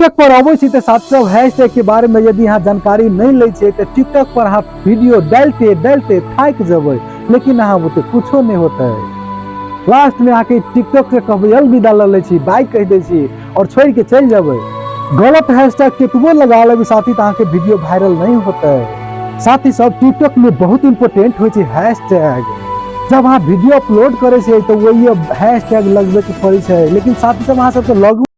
TikTok पर अबै छी तऽ साथी सब हैशटैग के बारे में यदि अहाँ जानकारी नहीं लै छियै तऽ टिकटॉक पर अहाँ वीडियो डालते डालते थाकि जेबै, लेकिन अहाँ ओते कुछो नहीं होतै। लास्ट में अहाँके टिकटॉक के कहबै अलविदा लऽ लै छी, बाय कहि दै छी और छोड़ि के चलि जेबै। गलत हैशटैग केतबो लगा लेबै साथी तऽ अहाँके वीडियो वायरल नहीं होतै। साथी सब टिकटॉक में बहुत इम्पोर्टेंट होइ छै हैशटैग। जब अहाँ वीडियो अपलोड करै छियै तऽ वही हैशटैग लगबै के पड़ै छै, लेकिन साथी सब अहाँ सबके लगू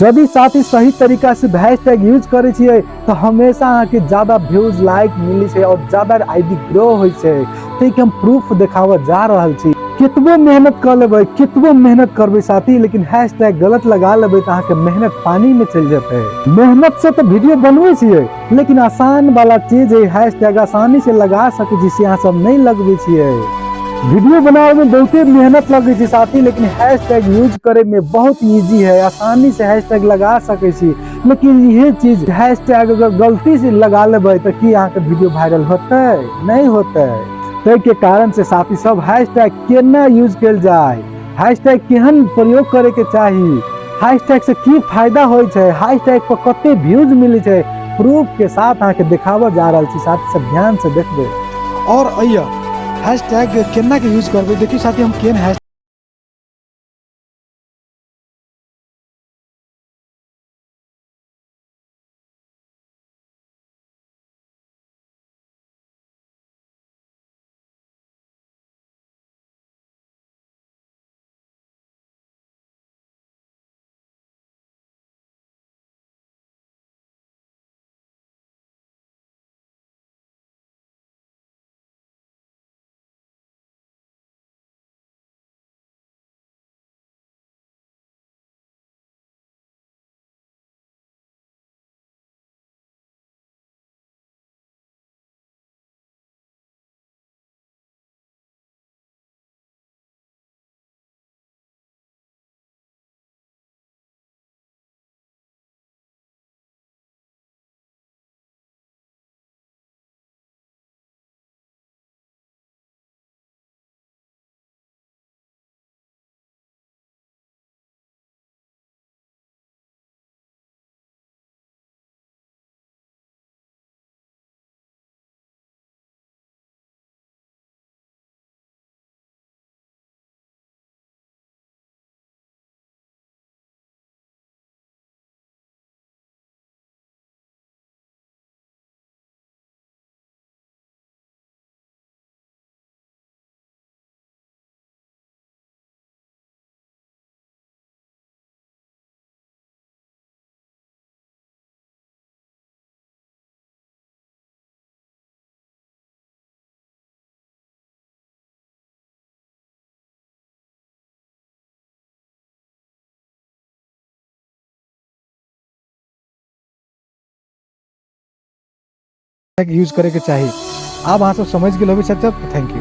यदि साथी सही तरीका से हैशटैग यूज करै छियै तऽ हमेशा अहाँके ज्यादा व्यूज लाइक मिलै छै और ज्यादा आईडी ग्रो होइ छै। ताहिके हम प्रूफ देखाबऽ जा रहल छी। केतबो मेहनत कऽ लेबै, केतबो मेहनत करबै साथी, लेकिन हैशटैग गलत लगा लेबै तऽ अहाँके मेहनत पानी में चलि जेतै। मेहनत से तऽ वीडियो बनबै छियै, लेकिन आसान वाला चीज है हैशटैग आसानी से लगा सकै छी, से अहाँ सब नहीं लगबै छियै। वीडियो बनावे में बहुते मेहनत लगे छै साथी, लेकिन हैशटैग यूज करे में बहुत इजी है, आसानी से हैशटैग लगा सकै छी। लेकिन इहे चीज हैशटैग अगर गलती से लगा लेबै तऽ की अहाँके वीडियो वायरल होतै? नहीं होतै। ताहि के कारण से साथी सब हैशटैग केना यूज कयल जाय, हैशटैग केहन प्रयोग करे के चाही, हैशटैग से की फायदा होइ छै, हैशटैग पर कते व्यूज मिलै छै, प्रूफ के साथ अहाँके देखाबऽ जा रहल छी। साथी सब ध्यान से देखबै। और अइया हैशटैग केना के यूज करबै, देखियौ साथी हम केहन हैश यूज करे के चाही। आब अहाँ सब समझ गेल होबै साथी सब। Thank you.